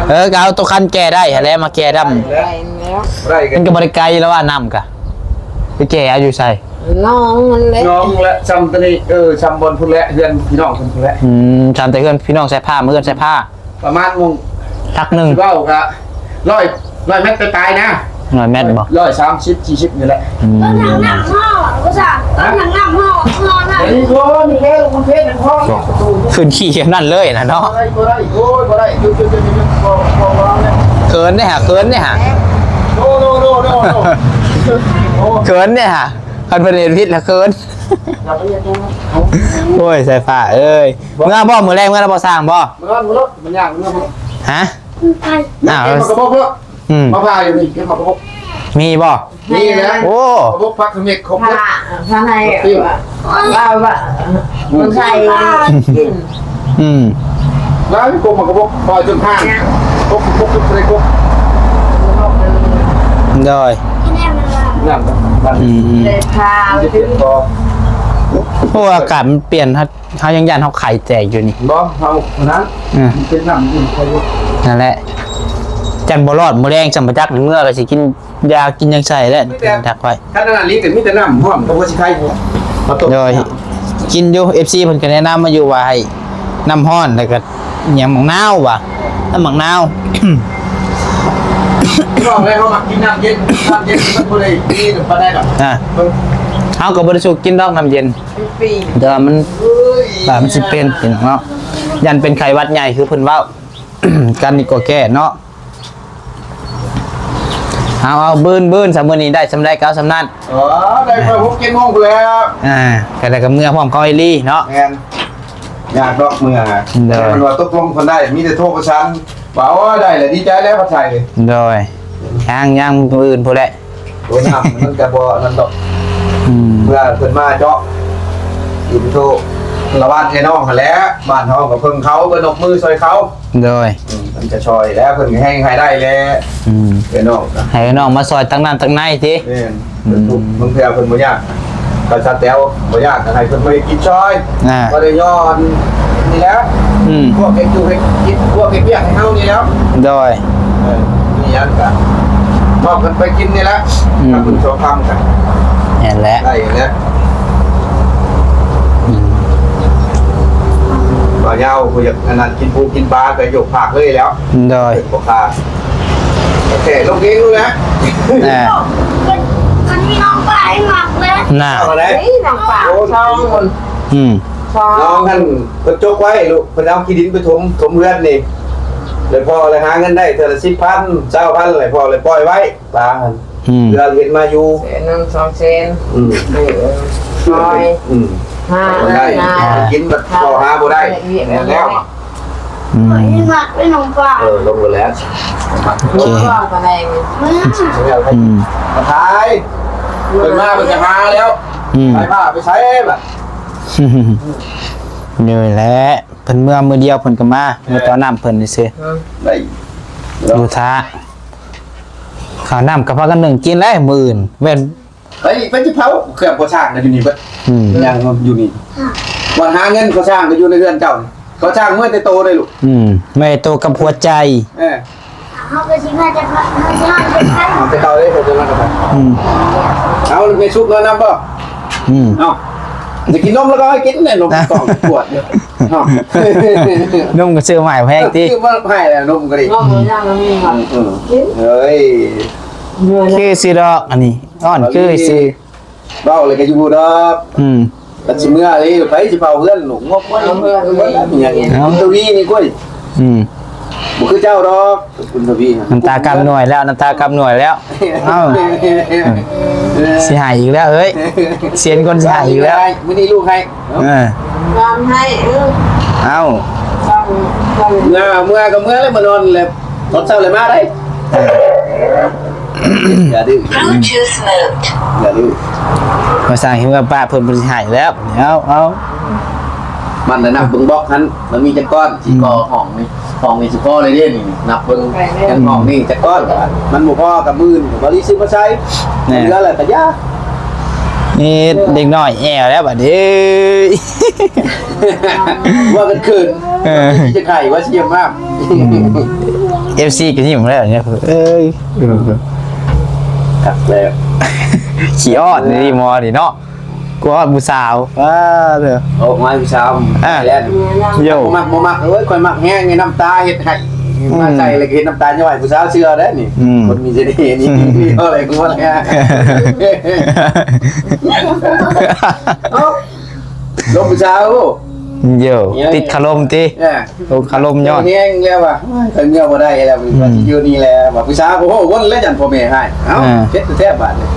ເອີ ກະເອົາໂຕຄັນແກ້ໄດ້ຫັ້ນແຫຼະ ມາແກ້ດຳ ໄດ້ແລ້ວ ໄດ້ ມັນກະບໍ່ໄດ້ໄກລະວ່າ ນ້ຳກະ ໄປແກ້ເອົາຢູ່ໃສ? ໜອງຫັ້ນແຫຼະ ໜອງແຫຼະ ຊ່ຳຕົວນີ້ ເອີ ຊ່ຳບ່ອນພຸ້ນແຫຼະ ເຮືອນພີ່ນ້ອງເພິ່ນພຸ້ນແຫຼະ ອືມ ຊ່ຳແຕ່ເຮືອນພີ່ນ້ອງໃສ່ຜ້າ ມາເຮືອນໃສ່ຜ້າ ປະມານໝ່ອງຫຼັກໜຶ່ງ ເວົ້າກະ ຮ້ອຍ ຮ້ອຍແມັດປາຍໆນະ ຮ້ອຍແມັດບໍ່? ຮ້ອຍສາມສິບ ສີ່ສິບນີ້ແຫຼະ ອືມ ຂຶ້ນຂີ່ແບບນັ້ນເລີຍນະເນາະ ບໍ່ໄດ້ ບໍ່ໄດ້ ໂອ້ຍ ບໍ່ໄດ້ ເຂີນເດ້ຫະ ເຂີນເດ້ຫະ ໂນ ໂນ ໂນ ໂນ ໂນ ເຂີນເດ້ຫະ. ຄັນເພິ່ນເຮັດຜິດລະເຂີນ. ໂອ້ຍ ສາຍຟ້າເອີຍ ເມືອບໍ່? ມື້ແລງເມືອລະບໍ່ ສ້າງບໍ່? ມັນຮ້ອນ ມັນຮ້ອນ ມັນຍາກ ມັນຍາກ. ຮະ? ອ້າວ ມາພາຢູ່ນີ້ ເກັບໝາກກະບົກ ມີບໍ່? ມີແລ້ວ. ໂອ້ ໝາກກະບົກ ຜັກຂະເມັກ ຄົບໝົດ ພາໃຫ້ ວ່າ ວ່າ ມັນໃສ່ກິນ. ອືມ ແລ້ວກົບໝາກກະບົກ ປ່ອຍຈົນຜ່ານ ກົບ ກົບ ກົບ ກົບ. ໂດຍ ອືມ ເພາະວ່າອາກາດມັນປ່ຽນ ເຮົາ ເຮົາຍັງຢ້ານເຮົາໄຂ່ແຕກຢູ່ນີ້. ບໍ່ ເຮົານະ ອືມ ມັນເປັນນ້ຳຢູ່ ນັ້ນແຫຼະ ຢ້ານບໍ່ລອດ ມື້ແລງຊ່ຳປະຈັກ ເມືອກໍຊິກິນຢາກິນຫຍັງໃສ່ແຫຼະ ມີແຕ່ ທັກໄວ້. ຄັນອັນນັ້ນອີກກໍມີແຕ່ນ້ຳຮ້ອນ ກໍບໍ່ຊິໄຄ ມາຕົ້ມ. ໂດຍ ກິນຢູ່ ເອັຟຊີ ເພິ່ນກໍແນະນຳມາຢູ່ວ່າໃຫ້ນ້ຳຮ້ອນ ແລ້ວກໍຫຍັງ ໝາກນາວວ່າ ນ້ຳໝາກນາວ. ບອກແລ້ວ ເຮົາມັກກິນນ້ຳເຢັນ ນ້ຳເຢັນມັນບໍ່ໄດ້ດີປານໃດດອກ. ອ່າ ເຮົາກໍບໍ່ໄດ້ສູ້ກິນດອກນ້ຳເຢັນ ແຕ່ວ່າມັນ ເອີຍ ວ່າມັນຊິເປັນ ເປັນເນາະ ຢ້ານເປັນໄຂ້ຫວັດໃຫຍ່ຄືເພິ່ນເວົ້າ ກັນນີ້ກໍແກ້ເນາະ. ເອົາ ເອົາ ບືນ ບືນ ຊະ ມື້ນີ້ໄດ້ຊ່ຳໃດກໍເອົາຊ່ຳນັ້ນ. ອໍ ໄດ້ໄປຫົກເຈັດໂມງພຸ້ນແຫຼະ. ອ່າ ກໍໄດ້ກັບເມືອພ້ອມເຂົາອີ່ຫຼີເນາະ. ແມ່ນ ຍາກດອກເມືອ. ໂດຍ ແຕ່ມັນວ່າຕົກລົງກັນໄດ້ ມີແຕ່ໂທປະສານວ່າ ໂອ້ຍ ໄດ້ແລ້ວ ດີໃຈແລ້ວ ພັດໄຊ. ໂດຍ ຍັງ ຍັງ ມື້ອື່ນພຸ້ນແຫຼະ. ໂອ້ ນ້ຳມັນກໍບໍ່ນັ້ນດອກ. ອືມ ເມື່ອເພິ່ນມາເຈາະ ຢູ່ໂທລະຫວ່າງໄອ້ນ້ອງຫັ້ນແຫຼະ ບ້ານເຮົາກໍເພິ່ງເຂົາ ເພິ່ນຍົກມືຊ່ອຍເຂົາ. ໂດຍ ອືມ ເພິ່ນຈະຊ່ອຍແລ້ວ ເພິ່ນກໍແຮງໃຫ້ໄດ້ແຫຼະ. ອືມ ເອີ ນ້ອງ ໃຫ້ນ້ອງມາຊ່ອຍຕັກນ້ຳຕັກໃນຕິ. ແມ່ນ ເພິ່ນທຸກ ອືມ ບາງເທື່ອເພິ່ນບໍ່ຢາກ ກໍສະແຕວບໍ່ຢາກ ກໍໃຫ້ເພິ່ນມາເຮັດກິນຊ່ອຍ. ອ່າ ບໍ່ໄດ້ຍ້ອນນີ້ແຫຼະ. ອືມ ພວກເຮັດຢູ່ເຮັດກິນ ພວກເຮັດວຽກໃຫ້ເຮົານີ້ແຫຼະ. ໂດຍ ເອີ ມີຫຍັງກໍມອບເພິ່ນໄປກິນນີ້ແຫຼະ. ອືມ ຖ້າເພິ່ນສອງຄຳກໍ ແມ່ນແຫຼະ ໄດ້ແຫຼະ. ອືມ ບໍ່ຍາວ ຜູ້ຢາກອັນນັ້ນ ກິນປູກິນປາກໍຍົກພາກເລີຍແລ້ວ. ໂດຍ ເປັນພໍ່ຄ້າ ແຕ່ລົງເອງຢູ່ແຫຼະ. ອ່າ ຄັນມີນ້ອງປາໃຫ້ມັກເລີຍນະ. ເອົາແຫຼະ ນີ້ນ້ອງປາ ໂອ້ ສອງຄົນ. ອືມ ສອງ ນ້ອງຫັ້ນເພິ່ນຈົກໄວ້ລູກ ເພິ່ນເອົາຂີ້ດິນໄປຖົມ ຖົມເຮືອນນີ້ ແລ້ວພໍ່ເລີຍຫາເງິນໄດ້ເທື່ອລະສິບພັນ ຊາວພັນ ແລ້ວພໍ່ເລີຍປ່ອຍໄວ້ ປາຫັ້ນ. ອືມ ເທື່ອເຫັນມາຢູ່ແສນໜຶ່ງ ສອງແສນ. ອືມ ເອີ ຊອຍ ອືມ ຫາໄດ້ ຫາກິນບັດພໍຫາບໍ່ໄດ້. ແມ່ນແລ້ວ. ອືມ ມັກເປັນນ້ອງປາ ເອີ ລົງໄປແລ້ວ ມັກ ໂອເຄ ນ້ອງປາປາແດງ. ອືມ ມາຂາຍ ເພິ່ນມາເພິ່ນຈະຫາແລ້ວ. ອືມ ໄປພາໄປໃສບັດ. ນີ້ແຫຼະ ເພິ່ນເມືອມື້ດຽວເພິ່ນກໍມາ ເອີ ເມືອຕໍ່ນ້ຳເພິ່ນຊື່ໆ. ໄດ້ ຢູ່ຖ້າ ເຂົ້ານ້ຳກໍພາກັນໜຶ້ງກິນແລ້ວມື້ອື່ນ ແມ່ນ ໄປ ໄປຊິເຜົາ ເຄື່ອງກໍ່ສ້າງກໍຢູ່ນີ້ເບິດ. ອືມ ຍັງຢູ່ນີ້ ບ່ອນຫາເງິນກໍ່ສ້າງກໍຢູ່ໃນເຮືອນເຈົ້າ. ກໍ່ສ້າງເມື່ອແຕ່ໂຕເດ້ລູກ. ອືມ ເມື່ອແຕ່ໂຕກັບຫົວໃຈ. ເອີ ເຮົາກໍຊິມາແຕ່ ເຮົາຊິມາແຕ່ໄປ ເອົາແຕ່ເກົ່າເດ້ ເຂົາຈະມາແຕ່ໄປ. ອືມ ເອົາແມ່ສຸກນອນນຳບໍ່? ອືມ ເອົາ ໄດ້ກິນນົມແລ້ວກໍໃຫ້ກິນແນ່ ນົມກ່ອງຂວດເນາະ. ນົມກໍຊື້ມາໃຫ້ແພງຕິ ຊື້ມາໃຫ້ແລ້ວ ນົມກໍດີ. ເອີ ເອີ ຄືຊິດອກ ອັນນີ້ ອ່ອນຄືຊິ ເວົ້າແລ້ວກໍຢູ່ດອກ. ອືມ ຄັນຊິເມືອເດ້ ໃຜຊິເຝົ້າເຮືອນລູກ ງົບໄວ້ເຮືອນ ເອົາ ທະວີນີ້ກ້ວຍ. ອືມ ບໍ່ຄືເຈົ້າດອກ ຄຸນທະວີ ນ້ຳຕາກຳໜ່ວຍແລ້ວ ນ້ຳຕາກຳໜ່ວຍແລ້ວ. ເອົ້າ ເອີ ຊິໃຫ້ອີກແລ້ວເອີຍ ສຽນຄົນຊິໃຫ້ອີກແລ້ວ. ມື້ນີ້ລູກໃຫ້ ເອີ ກຳໃຫ້ ເອີ ເອົ້າ ເມື່ອ ເມື່ອກໍເມື່ອແລ້ວ ມານອນແລ້ວ ຕອນເຊົ້າແລ້ວມາໄດ້. ຢ່າດື້ Bluetooth mode ຢ່າດື້. ມາສ້າງເຮືອປະເພິ່ນ ເພິ່ນຊິໃຫ້ແລ້ວ. ເອົາ ເອົາ ມັນນະ ນັບເບິ່ງບລັອກຫັ້ນ ມັນມີຈັກກ້ອນ ຊິກໍ່ຫ້ອງນີ້ ຫ້ອງນີ້ຊິພໍເລີຍເດ້ນີ້. ນັບເບິ່ງ ຈັກຫ້ອງນີ້ຈັກກ້ອນ ມັນບໍ່ພໍກໍໝື່ນ ບໍ່ໄດ້ຊື້ມາໃສ່. ແນ່ ເຫຼືອແລ້ວກໍຢ່າ. ນີ້ເດັກນ້ອຍແອວແລ້ວບັດນີ້ ວ່າກັນຄືນ ເອີ ຊິໄຂ້ວ່າຊິຢ້ຽມມາກ. ອືມ ເອັຟຊີກໍຍິ້ມແລ້ວນີ້ ເອີຍ ຄັກແລ້ວ ຂີ້ອ້ອນນີ້ໝໍນີ້ເນາະ ກວດຜູ້ສາວ. ອ້າ ເດີ ໂອ້ ມາຜູ້ສາວ ອ່າ ແລ້ວ ໂຢ ບໍ່ມັກ ບໍ່ມັກ ເອີຍ ຂ້ອຍມັກແຮງ ນ້ຳຕາເຮັດໃຫ້ ອືມ ມາໃສ່ແລ້ວກໍເຮັດນ້ຳຕາຍ້ອຍ ຜູ້ສາວເຊື່ອໄດ້ນີ້. ອືມ ຄົນມີສະເໜ່ນີ້ ເອົາແລ້ວ ເອົາແລ້ວ ເອົ້າ ລົມຜູ້ສາວ. ໂຢ ຕິດຄາລົມຕິ. ເອີ ໂອ້ ຄາລົມຍ້ອນ ແຮງແລ້ວວ່າ ໂອ້ຍ ໄປເມືອບໍ່ໄດ້ແລ້ວ ອືມ ວ່າຊິຢູ່ນີ້ແຫຼະ ວ່າຜູ້ສາວ. ໂອ້ໂຫ ວົນແລ້ວ ຢ້ານພໍ່ແມ່ຮ້າຍ. ເອົ້າ ເອີ ເຮັດແທ້ບາດນີ້.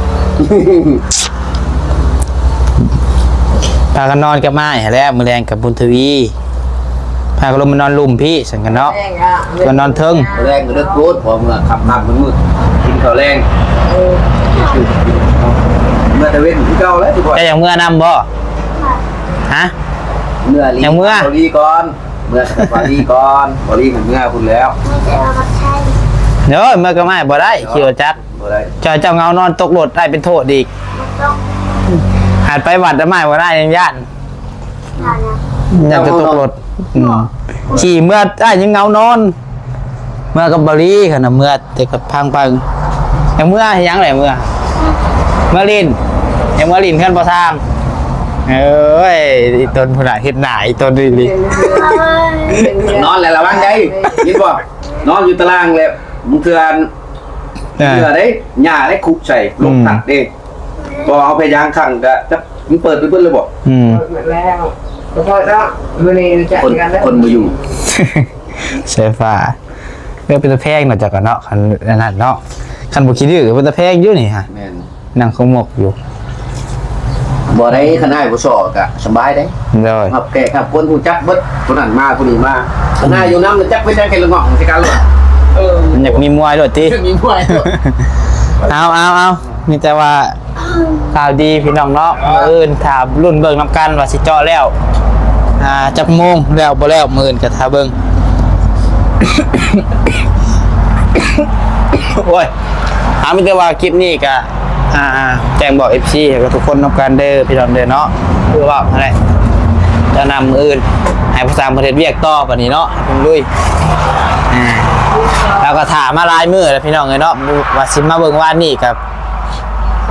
ພາກັນນອນກັບອ້າຍຫັ້ນແຫຼະ ມື້ແລງກັບບຸນທະວີ ພາກັນລົງມານອນລຸ່ມພີ້ຊັ້ນກັນເນາະ ແລງອະ ກໍນອນເທິງ ແລງກໍເລິກໂພດ ເພາະເມື່ອຄ່ຳໆມືດໆ ກິນເຂົ້າແລງ ເອີ ເມື່ອຕາເວັນຄືເກົ່າແຫຼະ ເຈົ້າຢາກເມືອນຳບໍ່? ຮະ? ເມືອລີ ຢາກເມືອ? ເກົາຫຼີກ່ອນ ເມືອສະປາຣີກ່ອນ ເກົາຫຼີມັນເມືອພຸ້ນແລ້ວ ເດີ ເມືອກັບອ້າຍບໍ່ໄດ້ ຂີ່ລົດຈັກ ບໍ່ໄດ້ ເຈົ້າ ເຈົ້າເຫງົານອນຕົກລົດ ອ້າຍເປັນໂທດອີກ ຫາກໄປວັດອາມາຍບໍ່ໄດ້ຍັງຢ້ານ ຢ້ານຈະຕົກລົດ ອືມ ຂີ່ເມືອອ້າຍຍັງເຫງົານອນ ເມືອກັບບໍ່ລີ ຄັນວ່າເມືອແຕ່ກັບພັງໄປ ຍັງເມືອຫຍັງແຫຼະ ເມືອ ເມືອຫຼິ້ນ ຍັງເມືອຫຼິ້ນເຮືອນພໍ່ຊ່າງ ເອີຍ ອີຕົນພຸ້ນນະ ເຮັດໜ້າອີຕົນອີ່ຫຼີ ນອນແລ້ວລະວັງໃດ ຍິນບໍ່? ນອນຢູ່ຕາລ່າງແລ້ວ ບາງເທື່ອ ເອີ ເຫຼືອເດ້ ຫຍ້າໄດ້ຄຸໃສ່ ລົມພັດເດ້ ອືມ ບໍ່ເອົາພະຍາງຂັງກະຈັກມັນເປີດໄປເບິດເລີຍບໍ່? ອືມ ເປີດແລ້ວ ບໍ່ພໍເນາະ ມື້ນີ້ຮູ້ຈັກ ຄົນ ກັນເດີ ຄົນບໍ່ຢູ່ ໃສ່ຟ້າ ເອີ ເປັນຕາແພງເນາະ ຈັກກະເນາະ ຄັນອັນນັ້ນເນາະ ຄັນບໍ່ຂີ້ດື້ກໍເປັນຕາແພງຢູ່ນີ້ຮະ ແມ່ນ ນັ່ງຄົງມົກຢູ່ ບໍ່ໄດ້ ຄັນອ້າຍບໍ່ຊໍກະສະບາຍເດ້ ໂດຍ ຮັບແຂກຮັບຄົນຮູ້ຈັກເບິດ ຜູ້ນັ້ນມາຜູ້ນີ້ມາ ອືມ ຄັນອ້າຍຢູ່ນຳແລ້ວຈັກເປັນຫຍັງແຄ່ລະງອກໃສ່ກັນໂລດ ເອີ ມັນຢາກມີມວຍໂລດຕິ ຢາກມີມວຍໂລດ ເອົາ ເອົາ ເອົາ ມີແຕ່ວ່າຂ່າວດີພີ່ນ້ອງເນາະ ເອີ ມື້ອື່ນຖ້າລຸ້ນເບິ່ງນຳກັນວ່າຊິເຈາະແລ້ວ ອ່າ ຈັກໂມງແລ້ວບໍ່ແລ້ວ ມື້ອື່ນກໍຖ້າເບິ່ງ ໂອ້ຍ ເອົາ ມີແຕ່ວ່າຄລິບນີ້ກໍ ອ່າ ແຈ້ງບອກເອັຟຊີ ແລ້ວກໍທຸກຄົນນຳກັນເດີພີ່ນ້ອງເດີເນາະ ຄືເວົ້າຫັ້ນແຫຼະ ຈະນຳມື້ອື່ນໃຫ້ຜູ້ຊ່າງເພິ່ນເຮັດວຽກຕໍ່ບັດນີ້ເນາະ ໃຫ້ເພິ່ນລຸຍ ອ່າ ແລ້ວກໍຖ້າມາຫຼາຍມື້ແລ້ວພີ່ນ້ອງເອີຍເນາະ ວ່າຊິມາເບິ່ງວານນີ້ກໍ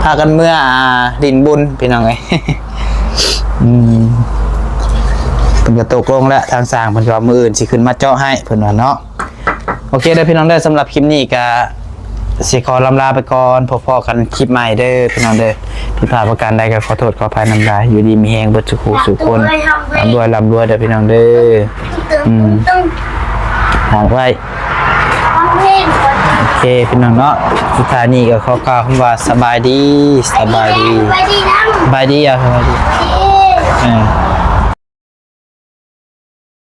ພາກັນເມືອ ອ່າ ຫຼິ້ນບຸນພີ່ນ້ອງເອີຍ ອືມ ເພິ່ນກໍຕົກລົງແລ້ວ ທາງຊ່າງເພິ່ນກໍວ່າມື້ອື່ນຊິຂຶ້ນມາເຈາະໃຫ້ ເພິ່ນວ່າເນາະ. ໂອເຄເດີພີ່ນ້ອງເດີ ສຳລັບຄລິບນີ້ກະຊິຂໍລຳລາໄປກ່ອນ ພົບພໍ້ກັນຄລິບໃໝ່ເດີພີ່ນ້ອງເດີ ຜິດພາດປະການໃດກໍຂໍໂທດຂໍອະໄພນຳຫຼາຍ ຢູ່ດີມີແຮງເບິດສູ່ຄູ່ສູ່ຄົນ ລ່ຳລວຍລ່ຳລວຍເດີພີ່ນ້ອງເດີ ອືມ ຝາກໄວ້ ໂອເຄພີ່ນ້ອງເນາະ ສຸດທ້າຍນີ້ກໍຂໍກ່າວຄຳວ່າສະບາຍດີ ສະບາຍດີ ສະບາຍດີນຳ ສະບາຍດີ ເອົາ ສະບາຍດີ ເອີ.